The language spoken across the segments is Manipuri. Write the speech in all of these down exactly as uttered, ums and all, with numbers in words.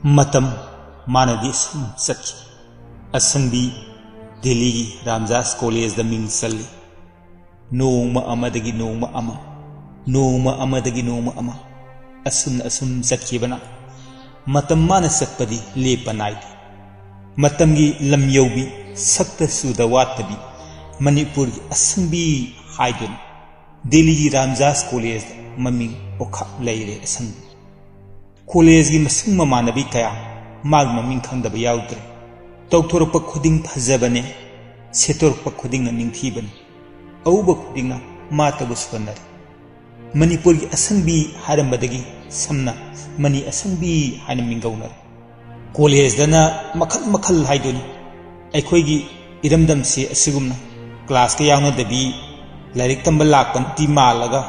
ꯃꯇꯝ ꯃꯥꯅꯗꯤ ꯁꯨꯝ ꯆꯠꯈꯤ꯫ ꯑꯁꯪꯕꯤ ꯗꯦꯜꯂꯤꯒꯤ ꯔꯥꯝꯖꯥꯁ ꯀꯣꯂꯦꯖꯗ ꯃꯤꯡ ꯆꯜꯂꯤ꯫ ꯅꯣꯡꯃ ꯑꯃꯗꯒꯤ ꯅꯣꯡꯃ ꯑꯃ, ꯅꯣꯡꯃ ꯑꯃꯗꯒꯤ ꯅꯣꯡꯃ ꯑꯃ, ꯑꯁꯨꯝꯅ ꯑꯁꯨꯝ ꯆꯠꯈꯤꯕꯅ ꯃꯇꯝ ꯃꯥꯅ ꯆꯠꯄꯗꯤ ꯂꯦꯞꯄ ꯅꯥꯏꯗꯦ꯫ ꯃꯇꯝꯒꯤ ꯂꯝ ꯌꯧꯕꯤ, ꯁꯛꯇ ꯆꯨꯗ ꯋꯥꯠꯇꯕꯤ, ꯃꯅꯤꯄꯨꯔꯒꯤ ꯑꯁꯪꯕꯤ ꯍꯥꯏꯗꯨꯅ ꯗꯦꯜꯂꯤꯒꯤ ꯔꯥꯝꯖꯥꯁ ꯀꯣꯂꯦꯖꯗ ꯃꯃꯤꯡ ꯑꯣꯈꯥꯛ ꯂꯩꯔꯦ ꯑꯁꯪꯕꯤ꯫ ꯀꯣꯂꯦꯖꯒꯤ ꯃꯁꯨꯡ ꯃꯃꯥꯟꯅꯕꯤ ꯀꯌꯥ ꯃꯥꯒꯤ ꯃꯃꯤꯡ ꯈꯪꯗꯕ ꯌꯥꯎꯗ꯭ꯔꯦ꯫ ꯇꯧꯊꯣꯔꯛꯄ ꯈꯨꯗꯤꯡ ꯐꯖꯕꯅꯦ, ꯁꯦꯠꯇꯣꯔꯛꯄ ꯈꯨꯗꯤꯡꯅ ꯅꯤꯡꯊꯤꯕꯅꯤ, ꯑꯎꯕ ꯈꯨꯗꯤꯡꯅ ꯃꯥꯇꯕꯨ ꯁꯣꯟꯅꯔꯦ꯫ ꯃꯅꯤꯄꯨꯔꯒꯤ ꯑꯁꯪꯕꯤ ꯍꯥꯏꯔꯝꯕꯗꯒꯤ ꯁꯝꯅ ꯃꯅꯤ ꯑꯁꯪꯕꯤ ꯍꯥꯏꯅ ꯃꯤꯡꯒꯧꯅꯔꯦ꯫ ꯀꯣꯂꯦꯖꯗꯅ ꯃꯈꯜ ꯃꯈꯜ ꯍꯥꯏꯗꯨꯅꯤ꯫ ꯑꯩꯈꯣꯏꯒꯤ ꯏꯔꯝꯗꯝꯁꯦ ꯑꯁꯤꯒꯨꯝꯅ ꯀ꯭ꯂꯥꯁꯀ ꯌꯥꯎꯅꯗꯕꯤ ꯂꯥꯏꯔꯤꯛ ꯇꯝꯕ ꯂꯥꯛꯄ ꯅꯨꯄꯤ ꯃꯥꯜꯂꯒ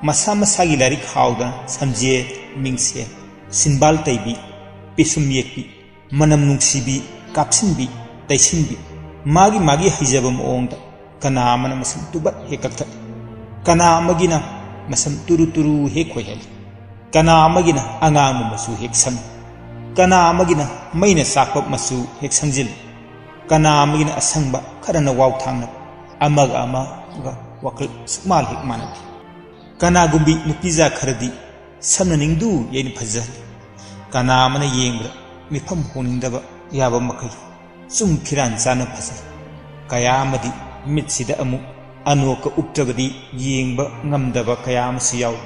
ꯃꯁꯥ ꯃꯁꯥꯒꯤ ꯂꯥꯏꯔꯤꯛ ꯍꯥꯎꯗꯅ ꯁꯝꯖꯦꯠ, ꯃꯤꯡꯁꯦꯜ, ꯁꯤꯟꯕꯥꯜ ꯇꯩꯕꯤ, ꯄꯤꯁꯨꯝ ꯌꯦꯛꯄꯤ, ꯃꯅꯝ ꯅꯨꯡꯁꯤꯕꯤ, ꯀꯥꯞꯁꯤꯟꯕꯤ, ꯇꯩꯁꯤꯟꯕꯤ, ꯃꯥꯒꯤ ꯃꯥꯒꯤ ꯍꯩꯖꯕ ꯃꯑꯣꯡꯗ ꯀꯅꯥ ꯑꯃꯅ ꯃꯁꯝ ꯇꯨꯕꯠ ꯍꯦꯛ ꯀꯛꯊꯠꯂꯤ, ꯀꯅꯥ ꯑꯃꯒꯤꯅ ꯃꯁꯝ ꯇꯨꯔꯨ ꯇꯨꯔꯨ ꯍꯦꯛ ꯈꯣꯏꯍꯜꯂꯤ, ꯀꯅꯥ ꯑꯃꯒꯤꯅ ꯑꯉꯥꯡꯕ ꯃꯆꯨ ꯍꯦꯛ ꯁꯪꯏ, ꯀꯅꯥ ꯑꯃꯒꯤꯅ ꯃꯩꯅ ꯆꯥꯛꯄ ꯃꯆꯨ ꯍꯦꯛ ꯁꯪꯖꯤꯜꯂꯤ, ꯀꯅꯥ ꯑꯃꯒꯤꯅ ꯑꯁꯪꯕ ꯈꯔꯅ ꯋꯥꯎꯊꯥꯡꯅꯕ, ꯑꯃꯒ ꯑꯃꯒ ꯋꯥꯈꯜ ꯁꯨꯛꯃꯥꯟ ꯍꯦꯛ ꯃꯥꯟꯅꯗꯦ꯫ ꯀꯅꯥꯒꯨꯝꯕꯤ ꯅꯨꯄꯤꯖꯥ ꯈꯔꯗꯤ ꯁꯝꯅ ꯅꯤꯡꯗꯨ ꯌꯩꯅ ꯐꯖꯍꯜꯂꯤ꯫ ꯀꯅꯥ ꯑꯃꯅ ꯌꯦꯡꯕꯗ ꯃꯤꯐꯝ ꯍꯣꯡꯅꯤꯡꯗꯕ ꯌꯥꯕ ꯃꯈꯩ ꯆꯨꯝ ꯐꯤꯔꯥꯟ ꯆꯥꯅ ꯐꯖꯩ꯫ ꯀꯌꯥ ꯑꯃꯗꯤ ꯃꯤꯠꯁꯤꯗ ꯑꯃꯨꯛ ꯑꯅꯣꯛꯀ ꯎꯞꯇ꯭ꯔꯕꯗꯤ ꯌꯦꯡꯕ ꯉꯝꯗꯕ ꯀꯌꯥ ꯑꯃꯁꯨ ꯌꯥꯎꯏ꯫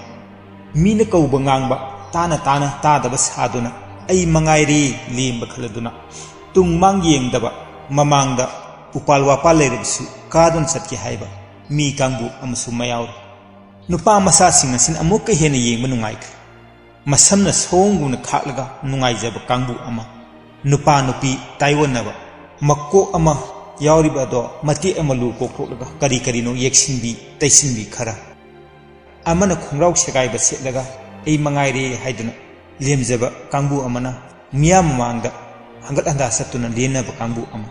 ꯃꯤꯅ ꯀꯧꯕ ꯉꯥꯡꯕ ꯇꯥꯅ ꯇꯥꯅ ꯇꯥꯗꯕ ꯁꯥꯗꯨꯅ ꯑꯩ ꯃꯉꯥꯏꯔꯦ ꯂꯦꯝꯕ ꯈꯜꯂꯗꯨꯅ ꯇꯨꯡ ꯃꯥꯡ ꯌꯦꯡꯗꯕ, ꯃꯃꯥꯡꯗ ꯎꯄꯥꯜ ꯋꯥꯄꯥꯜ ꯂꯩꯔꯕꯁꯨ ꯀꯥꯗꯨꯅ ꯆꯠꯀꯦ ꯍꯥꯏꯕ ꯃꯤ ꯀꯥꯡꯕꯨ ꯑꯃꯁꯨ ꯃꯌꯥꯎꯔꯤ꯫ ꯅꯨꯄꯥ ꯃꯆꯥꯁꯤꯡ ꯑꯁꯤꯅ ꯑꯃꯨꯛꯀ ꯍꯦꯟꯅ ꯌꯦꯡꯕ ꯅꯨꯡꯉꯥꯏꯈ꯭ꯔꯦ꯫ ꯃꯁꯝꯅ ꯁꯑꯣꯡꯒꯨꯝꯅ ꯈꯥꯛꯂꯒ ꯅꯨꯡꯉꯥꯏꯖꯕ ꯀꯥꯡꯕꯨ ꯑꯃ, ꯅꯨꯄꯥ ꯅꯨꯄꯤ ꯇꯥꯏꯑꯣꯟꯅꯕ, ꯃꯀꯣꯛ ꯑꯃ ꯌꯥꯎꯔꯤꯕ ꯑꯗꯣ ꯃꯇꯦꯛ ꯑꯃ ꯂꯨ ꯀꯣꯛꯊꯣꯛꯂꯒ ꯀꯔꯤ ꯀꯔꯤꯅꯣ ꯌꯦꯛꯁꯤꯟꯕꯤ ꯇꯩꯁꯤꯟꯕꯤ ꯈꯔ, ꯑꯃꯅ ꯈꯣꯡꯒ꯭ꯔꯥꯎ ꯁꯦꯒꯥꯏꯕ ꯁꯦꯠꯂꯒ ꯑꯩ ꯃꯉꯥꯏꯔꯦ ꯍꯥꯏꯗꯨꯅ ꯂꯦꯝꯖꯕ ꯀꯥꯡꯕꯨ ꯑꯃꯅ ꯃꯤꯌꯥꯝ ꯃꯃꯥꯡꯗ ꯍꯪꯒꯠ ꯍꯟꯗꯥ ꯆꯠꯇꯨꯅ ꯂꯦꯟꯅꯕ ꯀꯥꯡꯕꯨ ꯑꯃ,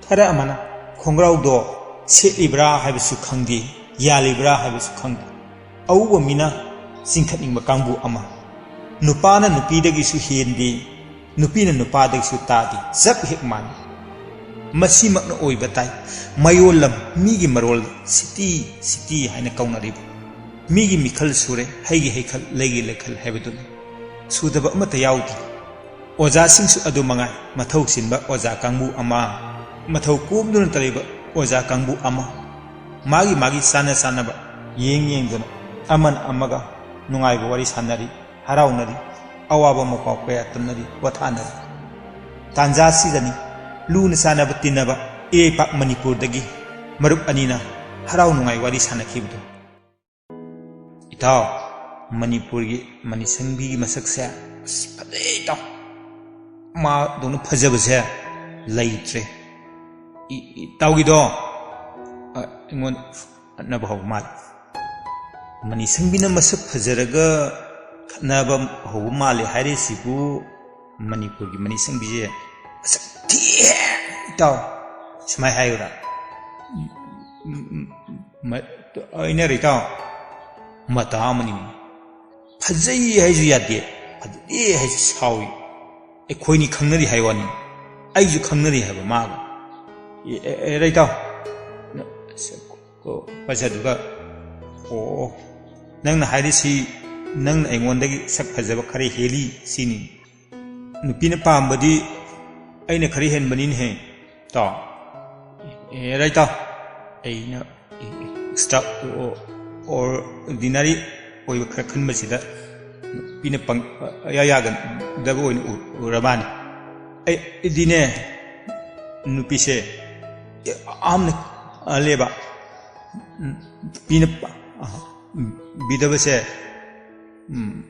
ꯈꯔ ꯑꯃꯅ ꯈꯣꯡꯒ꯭ꯔꯥꯎꯗꯣ ꯁꯦꯠꯂꯤꯕ꯭ꯔꯥ ꯍꯥꯏꯕꯁꯨ ꯈꯪꯗꯦ, ꯌꯥꯜꯂꯤꯕ꯭ꯔꯥ ꯍꯥꯏꯕꯁꯨ ꯈꯪꯗꯦ, ꯑꯎꯕ ꯃꯤꯅ ꯆꯤꯡꯈꯠꯅꯤꯡꯕ ꯀꯥꯡꯕꯨ ꯑꯃ, ꯅꯨꯄꯥꯅ ꯅꯨꯄꯤꯗꯒꯤꯁꯨ ꯍꯦꯟꯗꯦ, ꯅꯨꯄꯤꯅ ꯅꯨꯄꯥꯗꯒꯤꯁꯨ ꯇꯥꯗꯦ, ꯆꯞ ꯍꯦꯛ ꯃꯥꯟꯅꯩ꯫ ꯃꯁꯤꯃꯛꯅ ꯑꯣꯏꯕ ꯇꯥꯏ꯫ ꯃꯌꯣꯜ ꯂꯝ, ꯃꯤꯒꯤ ꯃꯔꯣꯜ, ꯁꯤꯇꯤ, ꯁꯤꯇꯤ ꯍꯥꯏꯅ ꯀꯧꯅꯔꯤꯕ, ꯃꯤꯒꯤ ꯃꯤꯈꯜ ꯁꯨꯔꯦ, ꯍꯩꯒꯤ ꯍꯩꯈꯜ, ꯂꯩꯒꯤ ꯂꯩꯈꯜ ꯍꯥꯏꯕꯗꯨꯅꯤ꯫ ꯁꯨꯗꯕ ꯑꯃꯠꯇ ꯌꯥꯎꯗꯦ꯫ ꯑꯣꯖꯥꯁꯤꯡꯁꯨ ꯑꯗꯨ ꯃꯉꯥꯏ, ꯃꯊꯧ ꯆꯤꯟꯕ ꯑꯣꯖꯥ ꯀꯥꯡꯕꯨ ꯑꯃ, ꯃꯊꯧ ꯀꯣꯝꯗꯨꯅꯇ ꯂꯩꯕ ꯑꯣꯖꯥ ꯀꯥꯡꯕꯨ ꯑꯃ, ꯃꯥꯒꯤ ꯃꯥꯒꯤ ꯆꯥꯟꯅ ꯆꯥꯟꯅꯕ ꯌꯦꯡ ꯌꯦꯡꯗꯨꯅ ꯑꯃꯅ ꯑꯃꯒ ꯅꯨꯡꯉꯥꯏꯕ ꯋꯥꯔꯤ ꯁꯥꯟꯅꯔꯤ, ꯍꯔꯥꯎꯅꯔꯤ, ꯑꯋꯥꯕ ꯃꯄꯥꯎ ꯀꯌꯥ ꯇꯝꯅꯔꯤ, ꯄꯣꯊꯥꯅꯔꯤ꯫ ꯇꯥꯟꯖꯥꯁꯤꯗꯅꯤ ꯂꯨꯅ ꯆꯥꯟꯅꯕ ꯇꯤꯟꯅꯕ ꯏꯔꯩꯄꯥꯛ ꯃꯅꯤꯄꯨꯔꯗꯒꯤ ꯃꯔꯨꯞ ꯑꯅꯤꯅ ꯍꯔꯥꯎ ꯅꯨꯡꯉꯥꯏ ꯋꯥꯔꯤ ꯁꯥꯟꯅꯈꯤꯕꯗꯨ꯫ "ꯏꯇꯥꯎ, ꯃꯅꯤꯄꯨꯔꯒꯤ ꯃꯅꯤꯁꯪꯕꯤꯒꯤ ꯃꯁꯛꯁꯦ ꯑꯁ ꯐꯖꯩ ꯏꯇꯥꯎ꯫ ꯃꯥꯗꯧꯅ ꯐꯖꯕꯁꯦ ꯂꯩꯇ꯭ꯔꯦ꯫ ꯏ-, ꯏꯇꯥꯎꯒꯤꯗꯣ", ꯑ, ꯑꯩꯉꯣꯟꯗ ꯈꯠꯅꯕ ꯍꯧꯕ ꯃꯥꯜꯂꯦ꯫ "ꯃꯅꯤꯁꯪꯕꯤꯅ ꯃꯁꯛ ꯐꯖꯔꯒ ꯈꯠꯅꯕ ꯍꯧꯕ ꯃꯥꯜꯂꯦ ꯍꯥꯏꯔꯤꯁꯤꯕꯨ ꯃꯅꯤꯄꯨꯔꯒꯤ ꯃꯅꯤꯁꯪꯕꯤꯁꯦ ꯃꯁꯛ ꯊꯤꯍꯦ ꯏꯇꯥꯎ", ꯁꯨꯃꯥꯏ ꯍꯥꯏꯌꯨꯔꯥ? ꯎꯝ, ꯎꯝ, ꯎꯝ, ꯃ-, ꯑꯩꯅ ꯏꯇꯥꯎ, ꯃꯇꯥ ꯑꯃꯅꯤ꯫ ꯐꯖꯩ ꯍꯥꯏꯁꯨ ꯌꯥꯗꯦ, ꯐꯖꯗꯦ ꯍꯥꯏꯁꯨ ꯁꯥꯎꯏ꯫ ꯑꯩꯈꯣꯏꯅꯤ ꯈꯪꯅꯔꯤ ꯍꯥꯏ ꯋꯥꯅꯤ, ꯑꯩꯁꯨ ꯈꯪꯅꯔꯤ ꯍꯥꯏꯕ ꯃꯥꯒ꯫ ꯑꯦ, ꯑꯦ, ꯑꯦ, ꯏꯇꯥꯎ, ꯅ-, ꯁ-, ꯀꯣ, ꯄꯩꯁꯥꯗꯨꯒ, "ꯑꯣ, ꯅꯪꯅ ꯍꯥꯏꯔꯤꯁꯤ ꯅꯪꯅ ꯑꯩꯉꯣꯟꯗꯒꯤ ꯁꯛ ꯐꯖꯕ ꯈꯔ ꯍꯦꯜꯂꯤ ꯁꯤꯅꯤ꯫ ꯅꯨꯄꯤꯅ ꯄꯥꯝꯕꯗꯤ ꯑꯩꯅ ꯈꯔ ꯍꯦꯟꯕꯅꯤꯅꯦꯍꯦ, ꯏꯇꯥꯎ"꯫ "ꯑꯦ, ꯏꯇꯥꯎ, ꯑꯩꯅ ꯑꯦꯛꯁꯇ꯭ꯔꯥ ꯑꯣꯔꯗꯤꯅꯔꯤ ꯑꯣꯏꯕ ꯈꯔ ꯈꯟꯕꯁꯤꯗ ꯅꯨꯄꯤꯅ ꯄꯪ-, ꯏꯌꯥ ꯌꯥꯒꯗꯕ ꯑꯣꯏꯅ ꯎ-, ꯎꯔ ꯃꯥꯅꯤ꯫ ꯑꯩ, ꯑꯩꯗꯤꯅꯦ, ꯅꯨꯄꯤꯁꯦ ꯌꯥꯝꯅ ꯈꯜꯂꯦꯕ꯫ ꯅꯨꯄꯤꯅ ꯄ-, ꯕꯤꯗꯕꯁꯦ, ꯎꯝ,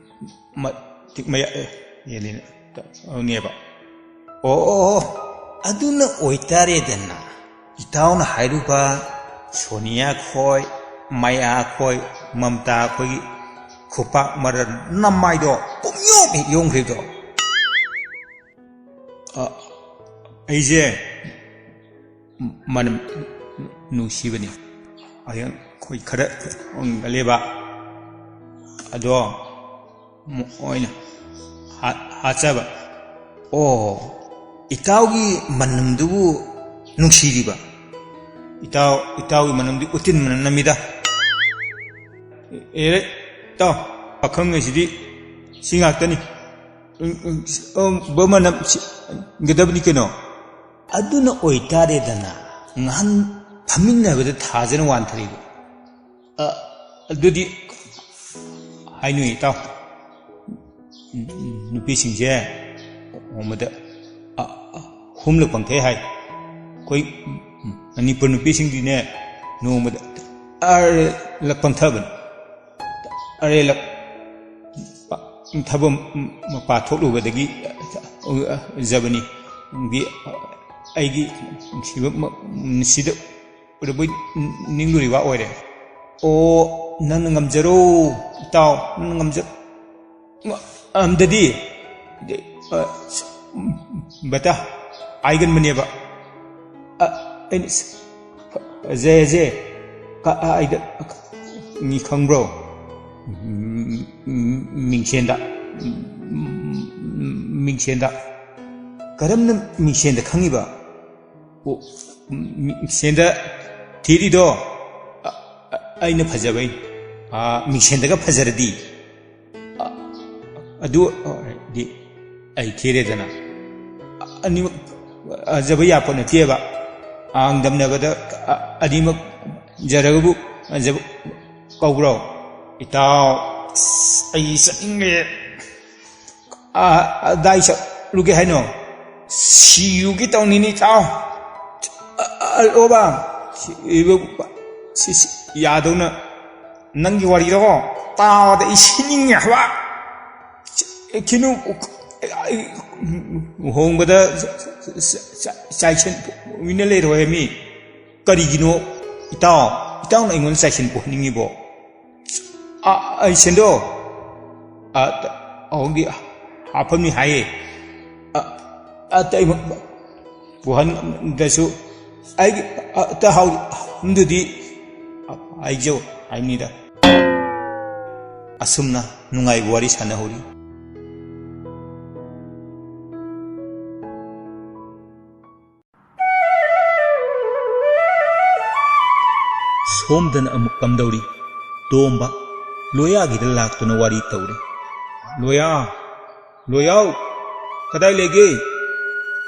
ꯃꯇꯤꯛ ꯃꯌꯥꯏ ꯍꯦꯜꯂꯤꯅ ꯇꯧꯅꯦꯕ"꯫ "ꯑꯣ, ꯑꯣ, ꯑꯣ, ꯑꯗꯨꯅ ꯑꯣꯏꯇꯥꯔꯦꯗꯅ, ꯏꯇꯥꯎꯅ ꯍꯥꯏꯔꯨꯕ ꯁꯣꯅꯤꯌꯥ ꯈꯣꯏ, ꯃꯌꯥ ꯈꯣꯏ, ꯃꯝꯇꯥ ꯈꯣꯏꯒꯤ ꯈꯨꯄꯥꯛ ꯃꯔꯜ ꯅꯃꯥꯏꯗꯣ ꯄꯨꯡꯌꯣꯝ ꯍꯦꯛ ꯌꯣꯝꯈ꯭ꯔꯤꯗꯣ"꯫ ꯑ, ꯑꯩꯁꯦ ꯃꯅꯝ ꯅꯨꯡꯁꯤꯕꯅꯤ꯫ ꯍꯌꯦꯡ ꯑꯩꯈꯣꯏ ꯈꯔ ꯎꯪꯒꯜꯂꯦꯕ꯫ ꯑꯗꯣ ꯃꯣꯏꯅ ꯍꯥ-, ꯍꯥꯠꯆꯕ꯫ ꯑꯣ, ꯏꯇꯥꯎꯒꯤ ꯃꯅꯝꯗꯨꯕꯨ ꯅꯨꯡꯁꯤꯔꯤꯕ? ꯏꯇꯥꯎ, ꯏꯇꯥꯎꯒꯤ ꯃꯅꯝꯗꯤ ꯎꯇꯤꯟ ꯃꯅꯝ ꯅꯝꯃꯤꯗ꯫ ꯑꯦꯔꯦ, ꯏꯇꯥꯎ, ꯄꯥꯈꯪ ꯍꯥꯏꯁꯤꯗꯤ ꯁꯤ ꯉꯥꯛꯇꯅꯤ꯫ ꯎꯝ, ꯎꯝ, ꯎꯝ, ꯕ ꯃꯅꯝ ꯁꯤ-, ꯒꯗꯕꯅꯤ ꯀꯩꯅꯣ꯫ ꯑꯗꯨꯅ ꯑꯣꯏꯇꯥꯔꯦꯗꯅ, ꯉꯍꯥꯟ ꯐꯝꯃꯤꯟꯅꯕꯗ ꯊꯥꯖꯅ ꯋꯥꯟꯊꯔꯤꯕ꯫ ꯑ, ꯑꯗꯨꯗꯤ ꯍꯥꯏꯅꯨ, ꯏꯇꯥꯎ꯫ ꯎꯝ, ꯎꯝ, ꯅꯨꯄꯤꯁꯤꯡꯁꯦ ꯅꯣꯡꯃꯗ, ꯑ, ꯑ, ꯑꯍꯨꯝꯂꯛ ꯄꯪꯊꯩ ꯍꯥꯏ꯫ ꯑꯩꯈꯣꯏ, ꯎꯝ, ꯃꯅꯤꯄꯨꯔ ꯅꯨꯄꯤꯁꯤꯡꯗꯤꯅꯦ, ꯅꯣꯡꯃꯗ ꯑꯥꯔꯂꯛ ꯄꯪꯊꯕꯅꯤ꯫ ꯑꯔꯦꯂꯛ ꯄꯪꯊꯕ ꯃꯄꯥ ꯊꯣꯛꯂꯨꯕꯗꯒꯤ, ꯑ, ꯖꯕꯅꯤ꯫ ꯗꯤ ꯑꯩꯒꯤ ꯅꯨꯡꯁꯤꯕ ꯃ-, ꯁꯤꯗ ꯎꯔꯕꯣꯏ ꯅꯤꯡꯂꯨꯔꯤꯕ ꯑꯣꯏꯔꯦ꯫ ꯑꯣ, ꯅꯪꯅ ꯉꯝꯖꯔꯣ, ꯏꯇꯥꯎ, ꯅꯪꯅ ꯉꯝꯖ-, ꯑꯝꯗꯗꯤ, ꯑ, ꯕꯇꯥ ꯍꯥꯏꯒꯟꯕꯅꯦꯕ꯫ ꯑ, ꯑꯩꯅ, ꯖꯦ, ꯖꯦ, ꯀ-, ꯑ, ꯑꯩꯗ, ꯃꯤ ꯈꯪꯕ꯭ꯔꯣ? ꯎꯝ, ꯎꯝ, ꯃꯤꯡꯁꯦꯟꯗ, ꯎꯝ, ꯃꯤꯡꯁꯦꯟꯗ꯫ ꯀꯔꯝꯅ ꯃꯤꯡꯁꯦꯟꯗ ꯈꯪꯉꯤꯕ? ꯑꯣ, ꯎꯝ, ꯃꯤꯡꯁꯦꯟꯗ ꯊꯤꯔꯤꯗꯣ, ꯑ-, ꯑ-, ꯑꯩꯅ ꯐꯖꯕꯩ꯫ ꯑ, ꯃꯤꯡꯁꯦꯟꯗꯒ ꯐꯖꯔꯗꯤ, ꯑ-, ꯑꯗꯨ ꯑꯣꯏꯔꯗꯤ ꯑꯩ ꯊꯤꯔꯦꯗꯅ꯫ ꯑ-, ꯑꯅꯤꯃꯛ ꯐꯖꯕ ꯌꯥꯄꯣꯠ ꯅꯠꯇꯦꯕ꯫ ꯆꯥꯡꯗꯝꯅꯕꯗ, ꯑ-, ꯑꯅꯤꯃꯛ ꯐꯖꯔꯒꯕꯨ ꯐꯖꯕ ꯀꯧꯕ꯭ꯔꯣ? ꯏꯇꯥꯎ, ꯑꯁ, ꯑꯩ ꯆꯠꯅꯤꯡꯉꯦ꯫ ꯑ, ꯑꯗꯥꯏ ꯆꯠꯂꯨꯒꯦ ꯍꯥꯏꯅꯣ? ꯁꯤꯔꯨꯒꯦ ꯇꯧꯅꯤꯅꯦ, ꯏꯇꯥꯎ꯫ ꯑ, ꯑ, ꯑꯣꯕ, ꯁꯤ, ꯁꯤ, ꯁꯤ, ꯌꯥꯗꯧꯅ, ꯅꯪꯒꯤ ꯋꯥꯔꯤꯗꯣ ꯇꯥꯕꯗ ꯑꯩ ꯁꯤꯅꯤꯡꯉꯦ ꯍꯥꯏꯕ꯫ ꯁꯤ, ꯀꯩꯅꯣ, ꯑꯩ, ꯂꯨꯍꯣꯡꯕꯗ ꯆ-, ꯆ-, ꯆ-, ꯆ-, ꯆꯥꯏꯁꯟ ꯃꯤꯅ ꯂꯩꯔꯣꯏ ꯃꯤ꯫ ꯀꯔꯤꯒꯤꯅꯣ, ꯏꯇꯥꯎ? ꯏꯇꯥꯎꯅ ꯑꯩꯉꯣꯟꯗ ꯆꯥꯏꯁꯟ ꯄꯣꯛꯍꯟꯅꯤꯡꯉꯤꯕꯣ? ꯑ, ꯑꯩ ꯁꯦꯟꯗꯣ, ꯑ, ꯑꯍꯨꯝꯒꯤ ꯍꯥꯞꯐꯝꯅꯤ ꯍꯥꯏꯌꯦ꯫ ꯑ, ꯑꯇꯩ ꯄꯨꯍꯟꯗ꯭ꯔꯁꯨ ꯑꯩꯒꯤ, ꯑ, ꯑꯇ ꯍꯥꯎ-, ꯑꯗꯨꯗꯤ ꯍꯥꯏꯖꯧ ꯍꯥꯏꯕꯅꯤꯗ꯫ ꯑꯁꯨꯝꯅ ꯅꯨꯡꯉꯥꯏꯕ ꯋꯥꯔꯤ ꯁꯥꯟꯅꯍꯧꯔꯤ꯫ ꯁꯣꯝꯗꯅ ꯑꯃꯨꯛ ꯀꯝꯗꯧꯔꯤ? ꯇꯣꯝꯕ ꯂꯣꯌꯥꯒꯤꯗ ꯂꯥꯛꯇꯨꯅ ꯋꯥꯔꯤ ꯇꯧꯔꯤ꯫ "ꯂꯣꯌꯥ, ꯂꯣꯌꯥꯎ, ꯀꯗꯥꯏ ꯂꯩꯒꯦ?"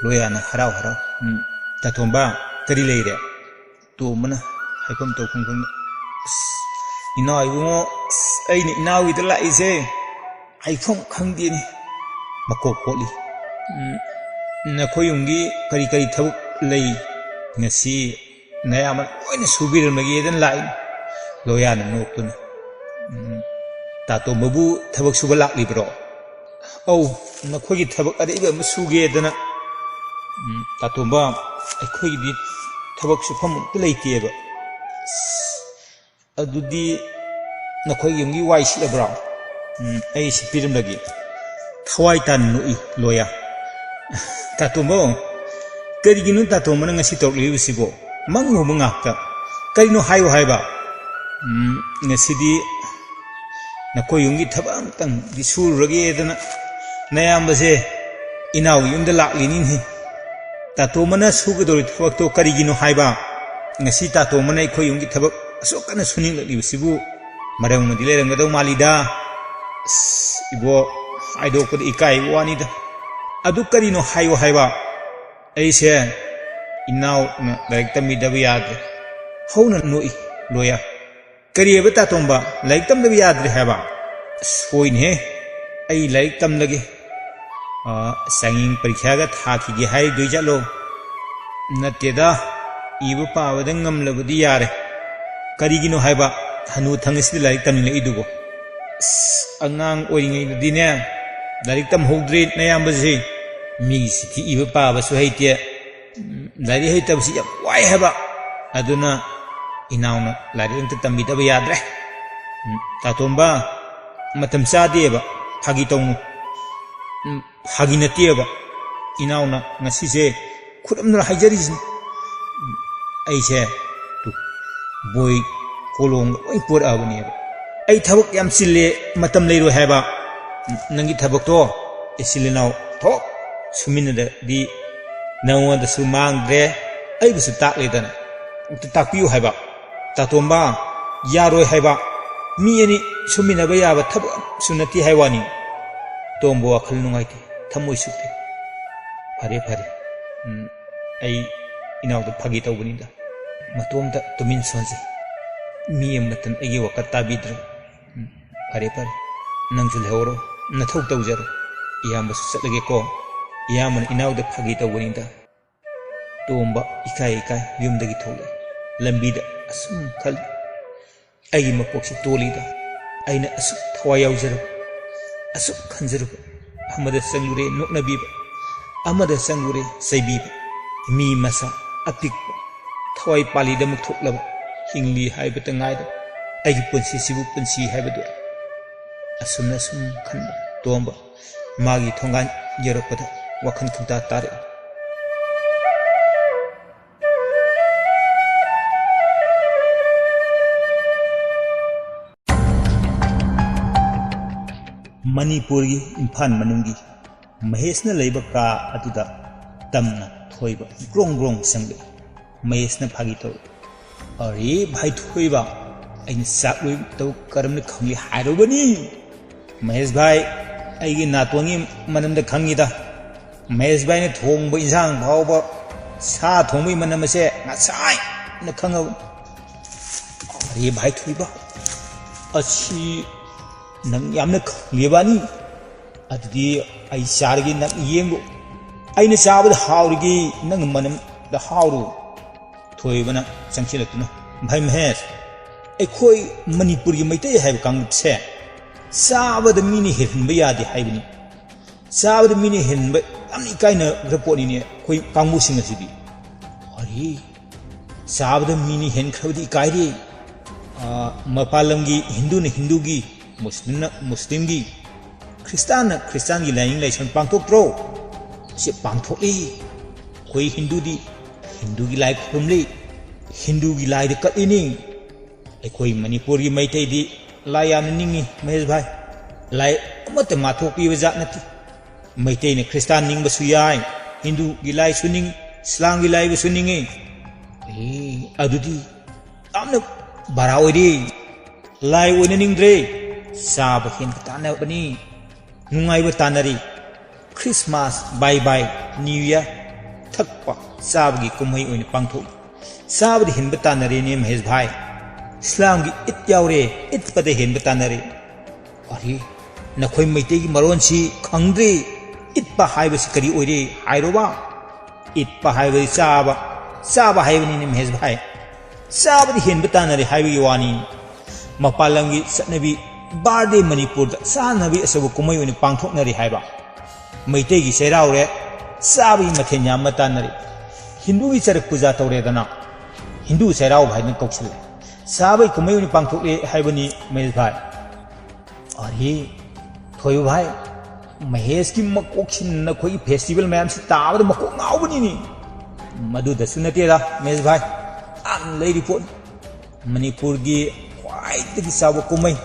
ꯂꯣꯌꯥꯅ ꯍꯔꯥꯎ ꯍꯔꯥꯎ, "ꯎꯝ, ꯇꯥꯇꯣꯝꯕ, ꯀꯔꯤ ꯂꯩꯔꯦ?" ꯇꯣꯝꯕꯅ ꯍꯥꯏꯐꯝ ꯇꯧꯐꯝ ꯈꯪꯗ, "ꯑꯁ, ꯏꯅꯥꯎ ꯏꯕꯨꯡꯉꯣ, ꯑꯁ, ꯑꯩꯅ ꯏꯅꯥꯎꯒꯤꯗ ꯂꯥꯛꯏꯁꯦ ꯍꯥꯏꯐꯝ ꯈꯪꯗꯦꯅꯦ", ꯃꯀꯣꯛ ꯀꯣꯠꯂꯤ꯫ "ꯎꯝ, ꯅꯈꯣꯏ ꯌꯨꯝꯒꯤ ꯀꯔꯤ ꯀꯔꯤ ꯊꯕꯛ ꯂꯩ? ꯉꯁꯤ ꯅꯌꯥꯝꯕ ꯂꯣꯏꯅ ꯁꯨꯕꯤꯔꯝꯂꯒꯦꯗꯅ ꯂꯥꯛꯏ"꯫ ꯂꯣꯌꯥꯅ ꯅꯣꯛꯇꯨꯅ, "ꯎꯝ, ꯇꯥꯇꯣꯝꯕꯕꯨ ꯊꯕꯛ ꯁꯨꯕ ꯂꯥꯛꯂꯤꯕ꯭ꯔꯣ?" "ꯑꯧ, ꯅꯈꯣꯏꯒꯤ ꯊꯕꯛ ꯑꯔꯩꯕ ꯑꯃ ꯁꯨꯒꯦꯗꯅ, ꯎꯝ, ꯇꯥꯇꯣꯝꯕ, ꯑꯩꯈꯣꯏꯒꯤꯗꯤ ꯊꯕꯛ ꯁꯨꯐꯝ ꯑꯝꯇ ꯂꯩꯇꯦꯕ"꯫ "ꯑꯁ, ꯑꯗꯨꯗꯤ ꯅꯈꯣꯏ ꯌꯨꯝꯒꯤ ꯋꯥꯏ ꯁꯤꯠꯂꯕ꯭ꯔꯣ?" "ꯎꯝ, ꯑꯩ ꯁꯤꯠꯄꯤꯔꯝꯂꯒꯦ"꯫ ꯊꯋꯥꯏ ꯇꯥꯅ ꯅꯣꯛꯏ ꯂꯣꯌꯥ꯫ "ꯇꯥꯇꯣꯝꯕ, ꯀꯔꯤꯒꯤꯅꯣ ꯇꯥꯇꯣꯝꯕꯅ ꯉꯁꯤ ꯇꯧꯔꯛꯂꯤꯕꯁꯤꯕꯣ? ꯃꯪ ꯎꯕ ꯉꯥꯛꯇ꯫ ꯀꯔꯤꯅꯣ ꯍꯥꯏꯌꯨ ꯍꯥꯏꯕ?" "ꯎꯝ, ꯉꯁꯤꯗꯤ ꯅꯈꯣꯏ ꯌꯨꯝꯒꯤ ꯊꯕꯛ ꯑꯝꯇꯪꯗꯤ ꯁꯨꯔꯨꯔꯒꯦꯗꯅ ꯅꯌꯥꯝꯕꯁꯦ ꯏꯅꯥꯎꯒꯤ ꯌꯨꯝꯗ ꯂꯥꯛꯂꯤꯅꯤꯅꯦ"꯫ "ꯇꯥꯇꯣꯝꯕꯅ ꯁꯨꯒꯗꯧꯔꯤ ꯊꯕꯛꯇꯣ ꯀꯔꯤꯒꯤꯅꯣ ꯍꯥꯏꯕ? ꯉꯁꯤ ꯇꯥꯇꯣꯝꯕꯅ ꯑꯩꯈꯣꯏ ꯌꯨꯝꯒꯤ ꯊꯕꯛ ꯑꯁꯨꯛ ꯀꯟꯅ ꯁꯨꯅꯤꯡꯂꯛꯂꯤꯕꯁꯤꯕꯨ ꯃꯔꯝ ꯑꯃꯗꯤ ꯂꯩꯔꯝꯒꯗꯧ ꯃꯥꯜꯂꯤꯗ"꯫ "ꯑꯁ, ꯏꯕꯣ, ꯍꯥꯏꯗꯣꯛꯄꯗ ꯏꯀꯥꯏꯕ ꯋꯥꯅꯤꯗ"꯫ "ꯑꯗꯨ ꯀꯔꯤꯅꯣ ꯍꯥꯏꯌꯨ ꯍꯥꯏꯕ?" "ꯑꯩꯁꯦ ꯏꯅꯥꯎꯅ ꯂꯥꯏꯔꯤꯛ ꯇꯝꯕꯤꯗꯕ ꯌꯥꯗ꯭ꯔꯦ"꯫ ꯍꯧꯅ ꯅꯣꯛꯏ ꯂꯣꯌꯥ꯫ "ꯀꯔꯤꯑꯕ ꯇꯥꯇꯣꯝꯕ, ꯂꯥꯏꯔꯤꯛ ꯇꯝꯗꯕ ꯌꯥꯗ꯭ꯔꯦ ꯍꯥꯏꯕ? ꯑꯁ, ꯍꯣꯏꯅꯦꯍꯦ, ꯑꯩ ꯂꯥꯏꯔꯤꯛ ꯇꯝꯂꯒꯦ꯫ ꯑ, ꯆꯥꯡꯌꯦꯡ ꯄꯔꯤꯈ꯭ꯌꯥꯒ ꯊꯥꯈꯤꯒꯦ ꯍꯥꯏꯗꯣꯏ ꯖꯥꯠꯂꯣ? ꯅꯠꯇꯦꯗ, ꯏꯕ ꯄꯥꯕꯗ ꯉꯝꯂꯕꯗꯤ ꯌꯥꯔꯦ"꯫ "ꯀꯔꯤꯒꯤꯅꯣ ꯍꯥꯏꯕ ꯍꯅꯨ ꯊꯪ ꯑꯁꯤꯗ ꯂꯥꯏꯔꯤꯛ ꯇꯝꯅꯤꯡꯂꯛꯏꯗꯨꯕꯣ?" "ꯑꯁ, ꯑꯉꯥꯡ ꯑꯣꯏꯔꯤꯉꯩꯗꯗꯤꯅꯦ, ꯂꯥꯏꯔꯤꯛ ꯇꯝꯍꯧꯗ꯭ꯔꯦ ꯅꯌꯥꯝꯕꯁꯦ꯫ ꯃꯤꯒꯤ ꯆꯤꯊꯤ ꯏꯕ ꯄꯥꯕꯁꯨ ꯍꯩꯇꯦ꯫ ꯎꯝ, ꯂꯥꯏꯔꯤꯛ ꯍꯩꯇꯕꯁꯤ ꯌꯥꯝ ꯋꯥꯏ ꯍꯥꯏꯕ꯫ ꯑꯗꯨꯅ ꯏꯅꯥꯎꯅ ꯂꯥꯏꯔꯤꯛ ꯑꯝꯇ ꯇꯝꯕꯤꯗꯕ ꯌꯥꯗ꯭ꯔꯦ꯫ ꯎꯝ, ꯇꯥꯇꯣꯝꯕ, ꯃꯇꯝ ꯆꯥꯗꯦꯕ, ꯐꯥꯒꯤ ꯇꯧꯅꯨ꯫ ꯎꯝ, ꯐꯥꯒꯤ ꯅꯠꯇꯦꯕ, ꯏꯅꯥꯎꯅ ꯉꯁꯤꯁꯦ ꯈꯨꯗꯝꯗꯨꯅ ꯍꯥꯏꯖꯔꯤꯁꯤꯅꯤ꯫ ꯎꯝ, ꯑꯩꯁꯦ ꯇꯨ, ꯕꯣꯏ ꯀꯣꯂꯣꯝꯒ ꯂꯣꯏ ꯄꯨꯔꯛꯑꯕꯅꯦꯕ꯫ ꯑꯩ ꯊꯕꯛ ꯌꯥꯝ ꯆꯤꯜꯂꯦ, ꯃꯇꯝ ꯂꯩꯔꯣꯏ ꯍꯥꯏꯕ꯫ ꯎꯝ, ꯅꯪꯒꯤ ꯊꯕꯛꯇꯣ ꯏꯆꯤꯜ ꯏꯅꯥꯎ ꯊꯣꯛ ꯁꯨꯃꯤꯟꯅꯗꯗꯤ ꯅꯉꯣꯟꯗꯁꯨ ꯃꯥꯡꯗ꯭ꯔꯦ, ꯑꯩꯕꯨꯁꯨ ꯇꯥꯛꯂꯦꯗꯅ꯫ ꯑꯝꯇ ꯇꯥꯛꯄꯤꯌꯨ ꯍꯥꯏꯕ꯫ "ꯇꯥꯇꯣꯝꯕ, ꯌꯥꯔꯣꯏ ꯍꯥꯏꯕ꯫ ꯃꯤ ꯑꯅꯤ ꯁꯨꯃꯤꯟꯅꯕ ꯌꯥꯕ ꯊꯕꯛ ꯑꯃꯁꯨ ꯅꯠꯇꯦ ꯍꯥꯏ ꯋꯥꯅꯤ꯫" ꯇꯣꯝꯕ ꯋꯥꯈꯜ ꯅꯨꯡꯉꯥꯏꯇꯦ, ꯊꯃꯣꯏ ꯁꯨꯛꯇꯦ꯫ "ꯐꯔꯦ, ꯐꯔꯦ꯫ ꯎꯝ, ꯑꯩ ꯏꯅꯥꯎꯗ ꯐꯥꯒꯤ ꯇꯧꯕꯅꯤꯗ꯫ ꯃꯇꯣꯝꯇ ꯇꯨꯃꯤꯟ ꯁꯣꯟꯖꯩ꯫ ꯃꯤ ꯑꯃꯠꯇꯅ ꯑꯩꯒꯤ ꯋꯥꯀꯠ ꯇꯥꯕꯤꯗ꯭ꯔꯦ꯫ ꯎꯝ, ꯐꯔꯦ, ꯐꯔꯦ꯫ ꯅꯪꯁꯨ ꯂꯩꯍꯧꯔꯣ, ꯅꯊꯧ ꯇꯧꯖꯔꯣ꯫ ꯏꯌꯥꯝꯕꯁꯨ ꯆꯠꯂꯒꯦꯀꯣ꯫ ꯏꯌꯥꯝꯕꯅ ꯏꯅꯥꯎꯗ ꯐꯥꯒꯤ ꯇꯧꯕꯅꯤꯗ꯫" ꯇꯣꯝꯕ ꯏꯀꯥꯏ ꯏꯀꯥꯏ ꯌꯨꯝꯗꯒꯤ ꯊꯣꯛꯂꯛꯏ꯫ ꯂꯝꯕꯤꯗ ꯑꯁꯨꯝ ꯈꯜꯂꯤ, "ꯑꯩꯒꯤ ꯃꯄꯣꯛꯁꯤ ꯇꯣꯜꯂꯤꯗ꯫ ꯑꯩꯅ ꯑꯁꯨꯛ ꯊꯋꯥꯏ ꯌꯥꯎꯖꯔꯨꯕ, ꯑꯁꯨꯛ ꯈꯟꯖꯔꯨꯕ, ꯑꯃꯗ ꯆꯪꯂꯨꯔꯦ ꯅꯣꯛꯅꯕꯤꯕ, ꯑꯃꯗ ꯆꯪꯂꯨꯔꯦ ꯆꯩꯕꯤꯕ, ꯃꯤ ꯃꯆꯥ ꯑꯄꯤꯛꯄ, ꯊꯋꯥꯏ ꯄꯥꯜꯂꯤꯗꯃꯛ ꯊꯣꯛꯂꯕ, ꯍꯤꯡꯂꯤ ꯍꯥꯏꯕꯇ ꯉꯥꯏꯔꯕ ꯑꯩꯒꯤ ꯄꯨꯟꯁꯤꯁꯤꯕꯨ ꯄꯨꯟꯁꯤ ꯍꯥꯏꯕꯗꯨ?" ꯑꯁꯨꯝꯅ ꯁꯨꯝ ꯈꯟꯕ ꯇꯣꯝꯕ ꯃꯥꯒꯤ ꯊꯣꯡꯒꯥꯟ ꯌꯧꯔꯛꯄꯗ ꯋꯥꯈꯜ ꯈꯪꯇꯥ ꯇꯥꯔꯛꯏ꯫ ꯃꯅꯤꯄꯨꯔꯒꯤ ꯏꯝꯐꯥꯜ ꯃꯅꯨꯡꯒꯤ ꯃꯍꯦꯁꯅ ꯂꯩꯕ ꯀꯥ ꯑꯗꯨꯗ ꯇꯝꯅ ꯊꯣꯏꯕ ꯒ꯭ꯔꯣꯡ ꯒ꯭ꯔꯣꯡ ꯆꯪꯂꯛꯏ꯫ ꯃꯍꯦꯁꯅ ꯐꯥꯒꯤ ꯇꯧꯔꯛꯏ, "ꯑꯔꯦ ꯚꯥꯏ ꯊꯣꯏꯕ, ꯑꯩꯅ ꯆꯥꯛ ꯂꯣꯏꯕ ꯀꯔꯝꯅ ꯈꯪꯂꯤ ꯍꯥꯏꯔꯨꯕꯅꯤ?" "ꯃꯍꯦꯁ ꯚꯥꯏ, ꯑꯩꯒꯤ ꯅꯥꯇꯣꯟꯒꯤ ꯃꯅꯝꯗ ꯈꯪꯉꯤꯗ꯫ ꯃꯍꯦꯁ ꯚꯥꯏꯅ ꯊꯣꯡꯕ ꯏꯟꯁꯥꯡ ꯐꯥꯎꯕ, ꯁꯥ ꯊꯣꯡꯕꯒꯤ ꯃꯅꯝ ꯑꯁꯦ ꯉꯁꯥꯏꯅ ꯈꯪꯉꯕꯅꯤ꯫" "ꯑꯔꯦ ꯚꯥꯏ ꯊꯣꯏꯕ, ꯑꯁꯤ ꯅꯪ ꯌꯥꯝꯅ ꯈꯪꯂꯦꯕꯥꯅꯤ꯫ ꯑꯗꯨꯗꯤ ꯑꯩ ꯆꯥꯔꯒꯦ, ꯅꯪ ꯌꯦꯡꯂꯣ꯫ ꯑꯩꯅ ꯆꯥꯕꯗ ꯍꯥꯎꯔꯤꯒꯦ, ꯅꯪ ꯃꯅꯝꯗ ꯍꯥꯎꯔꯣ꯫" ꯊꯣꯏꯕꯅ ꯆꯪꯁꯤꯜꯂꯛꯇꯨꯅ, "ꯚꯥꯏ ꯃꯍꯦꯁ, ꯑꯩꯈꯣꯏ ꯃꯅꯤꯄꯨꯔꯒꯤ ꯃꯩꯇꯩ ꯍꯥꯏꯕ ꯀꯥꯡꯂꯨꯞꯁꯦ ꯆꯥꯕꯗ ꯃꯤꯅ ꯍꯦꯜꯍꯟꯕ ꯌꯥꯗꯦ ꯍꯥꯏꯕꯅꯤ꯫ ꯆꯥꯕꯗ ꯃꯤꯅ ꯍꯦꯜꯍꯟꯕ ꯌꯥꯝꯅ ꯏꯀꯥꯏꯅꯈ꯭ꯔ ꯄꯣꯠꯅꯤꯅꯦ ꯑꯩꯈꯣꯏ ꯀꯥꯡꯕꯨꯁꯤꯡ ꯑꯁꯤꯗꯤ꯫" "ꯑꯔꯦ, ꯆꯥꯕꯗ ꯃꯤꯅ ꯍꯦꯟꯈ꯭ꯔꯕꯗꯤ ꯏꯀꯥꯏꯔꯦ꯫ ꯑꯥ, ꯃꯄꯥꯟ ꯂꯝꯒꯤ ꯍꯤꯟꯗꯨꯅ ꯍꯤꯟꯗꯨꯒꯤ, ꯃꯨꯁꯂꯤꯝꯅ ꯃꯨꯁꯂꯤꯝꯒꯤ, ꯈ꯭ꯔꯤꯁꯇꯥꯟꯅ ꯈ꯭ꯔꯤꯁꯇꯥꯟꯒꯤ ꯂꯥꯏꯅꯤꯡ ꯂꯥꯏꯁꯣꯟ ꯄꯥꯡꯊꯣꯛꯇ꯭ꯔꯣ?" "ꯁꯤ ꯄꯥꯡꯊꯣꯛꯏ꯫ ꯑꯩꯈꯣꯏ ꯍꯤꯟꯗꯨꯗꯤ ꯍꯤꯟꯗꯨꯒꯤ ꯂꯥꯏ ꯈꯨꯔꯨꯝꯂꯤ, ꯍꯤꯟꯗꯨꯒꯤ ꯂꯥꯏꯗ ꯀꯠꯂꯤꯅꯤ꯫ ꯑꯩꯈꯣꯏ ꯃꯅꯤꯄꯨꯔꯒꯤ ꯃꯩꯇꯩꯗꯤ ꯂꯥꯏ ꯌꯥꯝꯅ ꯅꯤꯡꯉꯤ ꯃꯍꯦꯁ ꯚꯥꯏ꯫ ꯂꯥꯏ ꯑꯃꯠꯇ ꯃꯥꯊꯣꯛꯄꯤꯕ ꯖꯥꯠ ꯅꯠꯇꯦ꯫ ꯃꯩꯇꯩꯅ ꯈ꯭ꯔꯤꯁꯇꯥꯟ ꯅꯤꯡꯕꯁꯨ ꯌꯥꯏ, ꯍꯤꯟꯗꯨꯒꯤ ꯂꯥꯏꯁꯨ ꯅꯤꯡꯉꯤ, ꯏꯁꯂꯥꯝꯒꯤ ꯂꯥꯏꯕꯨꯁꯨ ꯅꯤꯡꯉꯤ꯫ ꯑꯦ, ꯑꯗꯨꯗꯤ ꯌꯥꯝꯅ ꯚꯔꯥ ꯑꯣꯏꯔꯦ꯫ ꯂꯥꯏ ꯑꯣꯏꯅꯅꯤꯡꯗ꯭ꯔꯦ꯫ ꯆꯥꯕ ꯍꯦꯟꯕ ꯇꯥꯟꯅꯕꯅꯤ꯫ ꯅꯨꯡꯉꯥꯏꯕ ꯇꯥꯟꯅꯔꯤ꯫ ꯈ꯭ꯔꯤꯁꯃꯥꯁ, ꯕꯥꯏ ꯕꯥꯏ, ꯅ꯭ꯌꯨ ꯏꯌꯔ, ꯊꯛꯄ ꯆꯥꯕꯒꯤ ꯀꯨꯝꯍꯩ ꯑꯣꯏꯅ ꯄꯥꯡꯊꯣꯛꯏ꯫ ꯆꯥꯕꯗ ꯍꯦꯟꯕ ꯇꯥꯟꯅꯔꯦꯅꯦ ꯃꯍꯦꯁ ꯚꯥꯏ꯫ ꯏꯁꯂꯥꯝꯒꯤ ꯏꯗ ꯌꯥꯎꯔꯦ, ꯏꯗꯄꯗ ꯍꯦꯟꯕ ꯇꯥꯟꯅꯔꯦ꯫ ꯑꯔꯦ, ꯅꯈꯣꯏ ꯃꯩꯇꯩꯒꯤ ꯃꯔꯣꯟꯁꯤ ꯈꯪꯗ꯭ꯔꯦ꯫ ꯏꯗꯄ ꯍꯥꯏꯕꯁꯤ ꯀꯔꯤ ꯑꯣꯏꯔꯦ ꯍꯥꯏꯔꯣꯕ? ꯏꯗꯄ ꯍꯥꯏꯕꯗꯤ ꯆꯥꯕ, ꯆꯥꯕ ꯍꯥꯏꯕꯅꯤꯅꯦ ꯃꯍꯦꯁ ꯚꯥꯏ꯫ ꯆꯥꯕꯗꯤ ꯍꯦꯟꯕ ꯇꯥꯟꯅꯔꯦ ꯍꯥꯏꯕꯒꯤ ꯋꯥꯅꯤ꯫ ꯃꯄꯥꯟ ꯂꯝꯒꯤ ꯆꯠꯅꯕꯤ ꯕꯥꯔꯗꯦ ꯃꯅꯤꯄꯨꯔꯗ ꯆꯥꯅꯕꯒꯤ ꯑꯆꯧꯕ ꯀꯨꯝꯍꯩ ꯑꯣꯏꯅ ꯄꯥꯡꯊꯣꯛꯅꯔꯤ ꯍꯥꯏꯕ꯫ ꯃꯩꯇꯩꯒꯤ ꯆꯩꯔꯥꯎꯔꯦ, ꯆꯥꯕꯒꯤ ꯃꯊꯦꯜ ꯌꯥꯝꯅ ꯇꯥꯟꯅꯔꯤ꯫ ꯍꯤꯟꯗꯨꯒꯤ ꯆꯔꯛ ꯄꯨꯖꯥ ꯇꯧꯔꯦꯗꯅ, ꯍꯤꯟꯗꯨ ꯆꯩꯔꯥꯎꯕ ꯍꯥꯏꯗꯅ ꯀꯧꯁꯜꯂꯦ꯫ ꯆꯥꯕꯒꯤ ꯀꯨꯝꯍꯩ ꯑꯣꯏꯅ ꯄꯥꯡꯊꯣꯛꯂꯦ ꯍꯥꯏꯕꯅꯤ ꯃꯍꯦꯁ ꯚꯥꯏ꯫ ꯑꯔꯦ, ꯊꯣꯏꯕ ꯚꯥꯏ, ꯃꯍꯦꯁꯀꯤ ꯃꯀꯣꯛꯁꯤꯅ ꯅꯈꯣꯏꯒꯤ ꯐꯦꯁꯇꯤꯚꯦꯜ ꯃꯌꯥꯝꯁꯤ ꯇꯥꯕꯗ ꯃꯀꯣꯛ ꯉꯥꯎꯕꯅꯤꯅꯦ꯫ ꯃꯗꯨꯗꯁꯨ ꯅꯠꯇꯦꯗ ꯃꯍꯦꯁ ꯚꯥꯏ, ꯌꯥꯝ ꯂꯩꯔꯤ ꯄꯣꯠꯅꯤ꯫ ꯃꯅꯤꯄꯨꯔꯒꯤ ꯈ꯭ꯋꯥꯏꯗꯒꯤ ꯆꯥꯎꯕ ꯀꯨꯝꯍꯩ,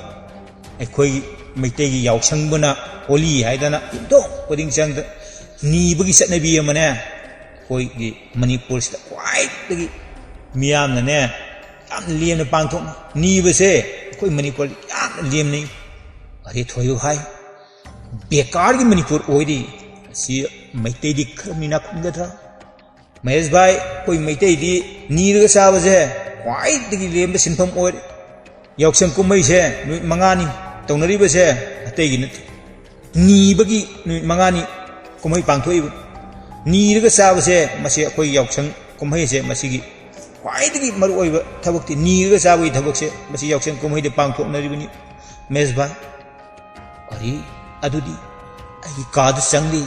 ꯑꯩꯈꯣꯏꯒꯤ ꯃꯩꯇꯩꯒꯤ ꯌꯥꯎꯁꯪꯕꯨꯅ ꯍꯣꯂꯤ ꯍꯥꯏꯗꯅ ꯌꯨꯝꯊꯣꯡ ꯈꯨꯗꯤꯡ ꯆꯪꯗ ꯅꯤꯕꯒꯤ ꯆꯠꯅꯕꯤ ꯑꯃꯅꯦ꯫ ꯑꯩꯈꯣꯏꯒꯤ ꯃꯅꯤꯄꯨꯔꯁꯤꯗ ꯈ꯭ꯋꯥꯏꯗꯒꯤ ꯃꯤꯌꯥꯝꯅꯅꯦ ꯌꯥꯝꯅ ꯂꯦꯝꯅ ꯄꯥꯡꯊꯣꯛꯅꯩ꯫ ꯅꯤꯕꯁꯦ ꯑꯩꯈꯣꯏ ꯃꯅꯤꯄꯨꯔꯗ ꯌꯥꯝꯅ ꯂꯦꯝꯅꯩ꯫ ꯑꯔꯦ ꯊꯣꯏꯕ ꯚꯥꯏ, ꯕꯦꯀꯥꯔꯒꯤ ꯃꯅꯤꯄꯨꯔ ꯑꯣꯏꯔꯤ꯫ ꯑꯁꯤ ꯃꯩꯇꯩꯗꯤ ꯈꯔ ꯃꯤꯅꯥ ꯈꯨꯝꯒꯗ꯭ꯔꯥ? ꯃꯍꯦꯁ ꯚꯥꯏ, ꯑꯩꯈꯣꯏ ꯃꯩꯇꯩꯗꯤ ꯅꯤꯔꯒ ꯆꯥꯕꯁꯦ ꯈ꯭ꯋꯥꯏꯗꯒꯤ ꯂꯦꯝꯕ ꯁꯤꯟꯐꯝ ꯑꯣꯏꯔꯦ꯫ ꯌꯥꯎꯁꯪ ꯀꯨꯝꯍꯩꯁꯦ ꯅꯨꯃꯤꯠ ꯃꯉꯥꯅꯤ ꯇꯧꯅꯔꯤꯕꯁꯦ ꯑꯇꯩꯒꯤ ꯅꯠꯇꯦ꯫ ꯅꯤꯕꯒꯤ ꯅꯨꯃꯤꯠ ꯃꯉꯥꯅꯤ ꯀꯨꯝꯍꯩ ꯄꯥꯡꯊꯣꯛꯏꯕ꯫ ꯅꯤꯔꯒ ꯆꯥꯕꯁꯦ ꯃꯁꯤ ꯑꯩꯈꯣꯏ ꯌꯥꯎꯁꯪ ꯀꯨꯝꯍꯩꯁꯦ ꯃꯁꯤꯒꯤ ꯈ꯭ꯋꯥꯏꯗꯒꯤ ꯃꯔꯨꯑꯣꯏꯕ ꯊꯕꯛꯇꯤ ꯅꯤꯔꯒ ꯆꯥꯕꯒꯤ ꯊꯕꯛꯁꯦ ꯃꯁꯤ ꯌꯥꯎꯁꯪ ꯀꯨꯝꯍꯩꯗ ꯄꯥꯡꯊꯣꯛꯅꯔꯤꯕꯅꯤ ꯃꯍꯦꯁ ꯚꯥꯏ꯫ ꯑꯔꯦ, ꯑꯗꯨꯗꯤ ꯑꯩꯒꯤ ꯀꯥꯗ ꯆꯪꯂꯤ꯫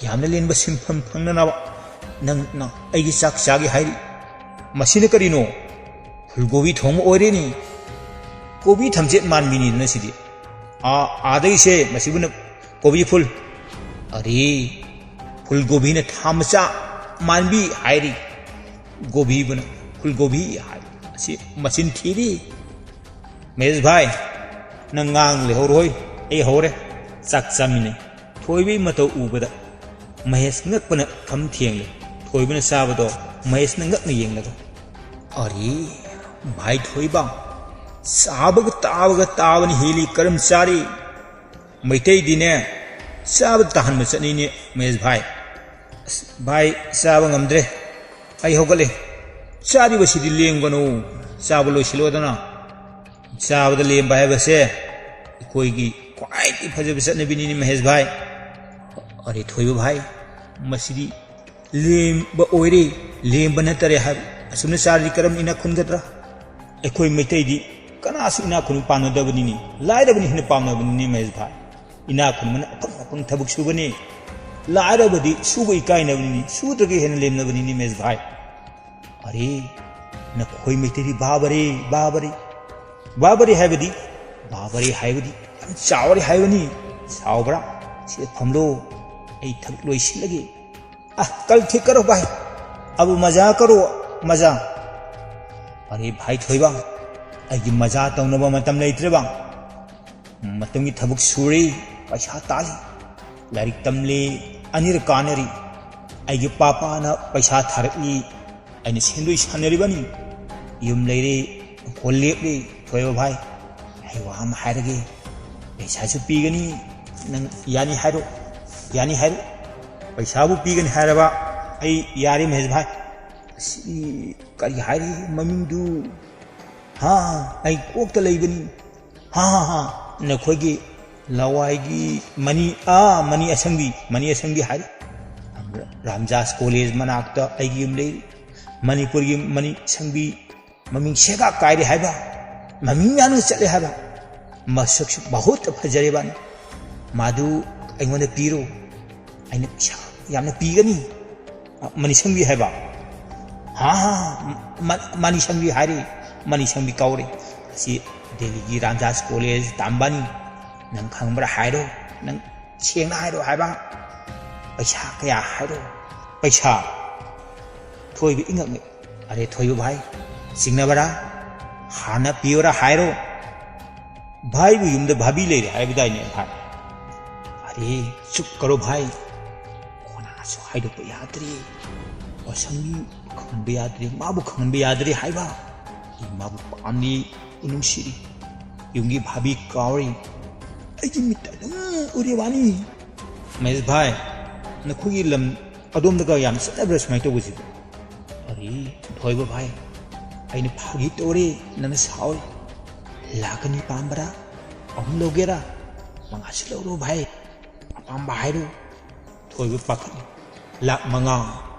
ꯌꯥꯝꯅ ꯂꯦꯟꯕ ꯁꯤꯟꯐꯝ ꯐꯪꯅꯅꯕ ꯅꯪꯅ ꯑꯩꯒꯤ ꯆꯥꯛ ꯆꯥꯒꯦ ꯍꯥꯏꯔꯤ꯫ ꯃꯁꯤꯅ ꯀꯔꯤꯅꯣ? ꯐꯨꯜ ꯀꯣꯕꯤ ꯊꯣꯡꯕ ꯑꯣꯏꯔꯦꯅꯦ꯫ ꯀꯣꯕꯤ ꯊꯝꯆꯦꯠ ꯃꯥꯟꯕꯤꯅꯤꯗꯅ ꯁꯤꯗꯤ꯫ ꯑꯥ, ꯑꯥꯗꯒꯤꯁꯦ ꯃꯁꯤꯕꯨꯅ ꯀꯣꯕꯤ ꯐꯨꯜ꯫ ꯑꯔꯦ, ꯐꯨꯜ ꯀꯣꯕꯤꯅ ꯊꯥ ꯃꯆꯥ ꯃꯥꯟꯕꯤ ꯍꯥꯏꯔꯤ꯫ ꯀꯣꯕꯤꯕꯨꯅ ꯐꯨꯜ ꯀꯣꯕꯤ ꯍꯥꯏ꯫ ꯑꯁꯤ ꯃꯆꯤꯟ ꯊꯤꯔꯤ꯫ ꯃꯍꯦꯁ ꯚꯥꯏ, ꯅꯪ ꯉꯥꯡ ꯂꯩꯍꯧꯔꯣꯏ, ꯑꯩ ꯍꯧꯔꯦ꯫ ꯆꯥꯛ ꯆꯥꯃꯤꯟꯅꯩ꯫ ꯊꯣꯏꯕꯒꯤ ꯃꯇꯧ ꯎꯕꯗ ꯃꯍꯦꯁ ꯉꯛꯄꯅ ꯐꯝ ꯊꯦꯡꯂꯦ꯫ ꯊꯣꯏꯕꯅ ꯆꯥꯕꯗꯣ ꯃꯍꯦꯁꯅ ꯉꯛꯅ ꯌꯦꯡꯂꯒ, "ꯑꯔꯦ, ꯚꯥꯏ ꯊꯣꯏꯕ, ꯆꯥꯕꯒ ꯇꯥꯕꯒ ꯇꯥꯕꯅ ꯍꯦꯜꯂꯤ ꯀꯔꯝ ꯆꯥꯔꯤ? ꯃꯩꯇꯩꯗꯤꯅꯦ, ꯆꯥꯕ ꯇꯥꯍꯟꯕ ꯆꯠꯅꯤꯡꯅꯦ ꯃꯍꯦꯁ ꯚꯥꯏ꯫ ꯑꯁ, ꯚꯥꯏ, ꯆꯥꯕ ꯉꯝꯗ꯭ꯔꯦ, ꯑꯩ ꯍꯧꯒꯠꯂꯦ꯫ ꯆꯥꯔꯤꯕꯁꯤꯗꯤ ꯂꯦꯡꯒꯅꯨ, ꯆꯥꯕ ꯂꯣꯏꯁꯤꯜꯂꯣꯗꯅ꯫ ꯆꯥꯕꯗ ꯂꯦꯝꯕ ꯍꯥꯏꯕꯁꯦ ꯑꯩꯈꯣꯏꯒꯤ ꯈ꯭ꯋꯥꯏꯗꯒꯤ ꯐꯖꯕ ꯆꯠꯅꯕꯤꯅꯤꯅꯦ ꯃꯍꯦꯁ ꯚꯥꯏ꯫ ꯑꯔꯦ ꯊꯣꯏꯕ ꯚꯥꯏ, ꯃꯁꯤꯗꯤ ꯂꯦꯝꯕ ꯑꯣꯏꯔꯦ, ꯂꯦꯝꯕ ꯅꯠꯇꯔꯦ ꯍꯥꯏꯕ꯫ ꯑꯁꯨꯝꯅ ꯆꯥꯔꯗꯤ ꯀꯔꯝ ꯏꯅꯥꯛ ꯈꯨꯟꯒꯗ꯭ꯔꯥ? ꯑꯩꯈꯣꯏ ꯃꯩꯇꯩꯗꯤ ꯀꯅꯥꯁꯨ ꯏꯅꯥꯛ ꯈꯨꯟꯕ ꯄꯥꯝꯅꯗꯕꯅꯤꯅꯦ, ꯂꯥꯏꯔꯕꯅ ꯍꯦꯟꯅ ꯄꯥꯝꯅꯕꯅꯤꯅꯦ ꯃꯍꯦꯁ ꯚꯥꯏ꯫ ꯏꯅꯥꯛ ꯈꯨꯟꯕꯅ ꯑꯐꯪ ꯑꯐꯪ ꯊꯕꯛ ꯁꯨꯒꯅꯤ, ꯂꯥꯏꯔꯕꯗꯤ ꯁꯨꯕ ꯏꯀꯥꯏꯅꯕꯅꯤꯅꯦ, ꯁꯨꯗ꯭ꯔꯒ ꯍꯦꯟꯅ ꯂꯦꯝꯅꯕꯅꯤꯅꯦ ꯃꯍꯦꯁ ꯚꯥꯏ꯫ ꯑꯔꯦ, ꯅꯈꯣꯏ ꯃꯩꯇꯩꯗꯤ ꯕꯥꯕꯔꯦ, ꯕꯥꯕꯔꯦ꯫ ꯕꯥꯕꯔꯦ ꯍꯥꯏꯕꯗꯤ, ꯕꯥꯕꯔꯦ ꯍꯥꯏꯕꯗꯤ ꯌꯥꯝ ꯆꯥꯎꯔꯦ ꯍꯥꯏꯕꯅꯤ꯫ ꯆꯥꯎꯕ꯭ꯔꯥ? ꯁꯤꯗ ꯐꯝꯂꯣ, ꯑꯩ ꯊꯕꯛ ꯂꯣꯏꯁꯤꯜꯂꯒꯦ꯫ ꯑ, ꯀꯜ ꯊꯤꯛ ꯀꯔꯣ ꯚꯥꯏ, ꯑꯕꯨ ꯃꯖꯥ ꯀꯔꯣ, ꯃꯖꯥ꯫ ꯑꯔꯦ ꯚꯥꯏ ꯊꯣꯏꯕ, ꯑꯩꯒꯤ ꯃꯖꯥ ꯇꯧꯅꯕ ꯃꯇꯝ ꯂꯩꯇ꯭ꯔꯦꯕ꯫ ꯃꯇꯝꯒꯤ ꯊꯕꯛ ꯁꯨꯔꯤ, ꯄꯩꯁꯥ ꯇꯥꯜꯂꯤ, ꯂꯥꯏꯔꯤꯛ ꯇꯝꯂꯤ, ꯑꯅꯤꯔꯛ ꯀꯥꯟꯅꯔꯤ꯫ ꯑꯩꯒꯤ ꯄꯥꯄꯥꯅ ꯄꯩꯁꯥ ꯊꯥꯔꯛꯂꯤ, ꯑꯩꯅ ꯁꯦꯟꯗꯣꯏ ꯁꯥꯟꯅꯔꯤꯕꯅꯤ꯫ ꯌꯨꯝ ꯂꯩꯔꯤ, ꯏꯪꯈꯣꯜ ꯂꯦꯞꯂꯤ꯫ ꯊꯣꯏꯕ ꯚꯥꯏ, ꯑꯩ ꯋꯥ ꯑꯃ ꯍꯥꯏꯔꯒꯦ꯫ ꯄꯩꯁꯥꯁꯨ ꯄꯤꯒꯅꯤ, ꯅꯪ ꯌꯥꯅꯤ ꯍꯥꯏꯔꯣ, ꯌꯥꯅꯤ ꯍꯥꯏꯔꯣ꯫ ꯄꯩꯁꯥꯕꯨ ꯄꯤꯒꯅꯤ ꯍꯥꯏꯔꯕ ꯑꯩ ꯌꯥꯔꯦ ꯃꯍꯦꯁ ꯚꯥꯏ꯫ ꯑꯁꯤ ꯀꯔꯤ ꯍꯥꯏꯔꯤ ꯃꯃꯤꯡꯗꯨ? ꯍꯥ, ꯑꯩ ꯀꯣꯛꯇ ꯂꯩꯕꯅꯤ꯫ ꯍꯥ, ꯍꯥ, ꯍꯥ, ꯅꯈꯣꯏꯒꯤ ꯂꯋꯥꯏꯒꯤ ꯃꯅꯤ, ꯑꯥ, ꯃꯅꯤ ꯑꯁꯪꯕꯤ, ꯃꯅꯤ ꯑꯁꯪꯕꯤ ꯍꯥꯏꯔꯤ꯫ ꯔꯥꯝꯖꯥꯁ ꯀꯣꯂꯦꯖ ꯃꯅꯥꯛꯇ ꯑꯩꯒꯤ ꯌꯨꯝ ꯂꯩꯔꯤ꯫ ꯃꯅꯤꯄꯨꯔꯒꯤ ꯃꯅꯤ ꯑꯁꯪꯕꯤ ꯃꯃꯤꯡ ꯁꯦꯒꯥꯛ ꯀꯥꯏꯔꯦ ꯍꯥꯏꯕ, ꯃꯃꯤꯡ ꯌꯥꯝꯅ ꯆꯠꯂꯦ ꯍꯥꯏꯕ, ꯃꯁꯛꯁꯨ ꯃꯍꯨꯠꯇ ꯐꯖꯔꯦꯕꯅꯤ꯫ ꯃꯥꯗꯨ ꯑꯩꯉꯣꯟꯗ ꯄꯤꯔꯣ, ꯑꯩꯅ ꯄꯩꯁꯥ ꯌꯥꯝꯅ ꯄꯤꯒꯅꯤ꯫ ꯃꯅꯤꯁꯪꯕꯤ ꯍꯥꯏꯕ? ꯍꯥ, ꯍꯥ, ꯃ-, ꯃꯅꯤꯁꯪꯕꯤ ꯍꯥꯏꯔꯤ, ꯃꯅꯤꯁꯪꯕꯤ ꯀꯧꯔꯦ꯫ ꯑꯁꯤ ꯗꯦꯜꯂꯤꯒꯤ ꯔꯥꯝꯗꯥꯁ ꯀꯣꯂꯦꯖ ꯇꯝꯕꯅꯤ꯫ ꯅꯪ ꯈꯪꯕ꯭ꯔꯥ ꯍꯥꯏꯔꯣ, ꯅꯪ ꯁꯦꯡꯅ ꯍꯥꯏꯔꯣ ꯍꯥꯏꯕ꯫ ꯄꯩꯁꯥ ꯀꯌꯥ ꯍꯥꯏꯔꯣ, ꯄꯩꯁꯥ꯫ ꯊꯣꯏꯕ ꯏꯉꯛꯉꯛ꯫ ꯑꯔꯦ ꯊꯣꯏꯕ ꯚꯥꯏ, ꯆꯤꯡꯅꯕꯔꯥ? ꯍꯥꯟꯅ ꯄꯤꯌꯣꯔꯥ ꯍꯥꯏꯔꯣ꯫ ꯚꯥꯏꯕꯨ ꯌꯨꯝꯗ ꯚꯥꯕꯤ ꯂꯩꯔꯦ ꯍꯥꯏꯕꯗꯥꯏꯅꯦ ꯚꯥꯏ? ꯑꯔꯦ, ꯆꯨꯞ ꯀꯔꯣ ꯚꯥꯏ, ꯀꯣꯟꯅꯁꯨ ꯍꯥꯏꯗꯣꯛꯄ ꯌꯥꯗ꯭ꯔꯦ꯫ ꯋꯥꯁꯪꯒꯤ ꯈꯪꯍꯟꯕ ꯌꯥꯗ꯭ꯔꯦ, ꯃꯥꯕꯨ ꯈꯪꯍꯟꯕ ꯌꯥꯗ꯭ꯔꯦ ꯍꯥꯏꯕ꯫ ꯏꯃꯥꯕꯨ ꯄꯥꯝꯂꯤ, ꯅꯨꯡꯁꯤꯔꯤ꯫ ꯌꯨꯝꯒꯤ ꯚꯥꯕꯤ ꯀꯥꯎꯔꯤ꯫ ꯑꯩꯒꯤ ꯃꯤꯠꯇ ꯑꯗꯨꯝ ꯎꯔꯤ ꯋꯥꯅꯤ꯫ ꯃꯍꯦꯁ ꯚꯥꯏ, ꯅꯈꯣꯏꯒꯤ ꯂꯝ ꯑꯗꯣꯝꯗꯒ ꯌꯥꯝ ꯆꯠꯅꯕ꯭ꯔꯥ ꯁꯨꯃꯥꯏꯅ ꯇꯧꯕꯁꯤꯕꯨ? ꯑꯔꯤ, ꯊꯣꯏꯕ ꯚꯥꯏ, ꯑꯩꯅ ꯐꯥꯒꯤ ꯇꯧꯔꯦ, ꯅꯪꯅ ꯁꯥꯎꯔꯦ꯫ ꯂꯥꯛ ꯑꯅꯤ ꯄꯥꯝꯕ꯭ꯔꯥ? ꯑꯍꯨꯝ ꯂꯧꯒꯦꯔꯥ? ꯃꯉꯥꯁꯨ ꯂꯧꯔꯣ ꯚꯥꯏ, ꯑꯄꯥꯝꯕ ꯍꯥꯏꯔꯣ꯫ ꯊꯣꯏꯕ ꯄꯥꯈꯠꯂꯤ꯫ ꯂꯥꯛ ꯃꯉꯥ꯫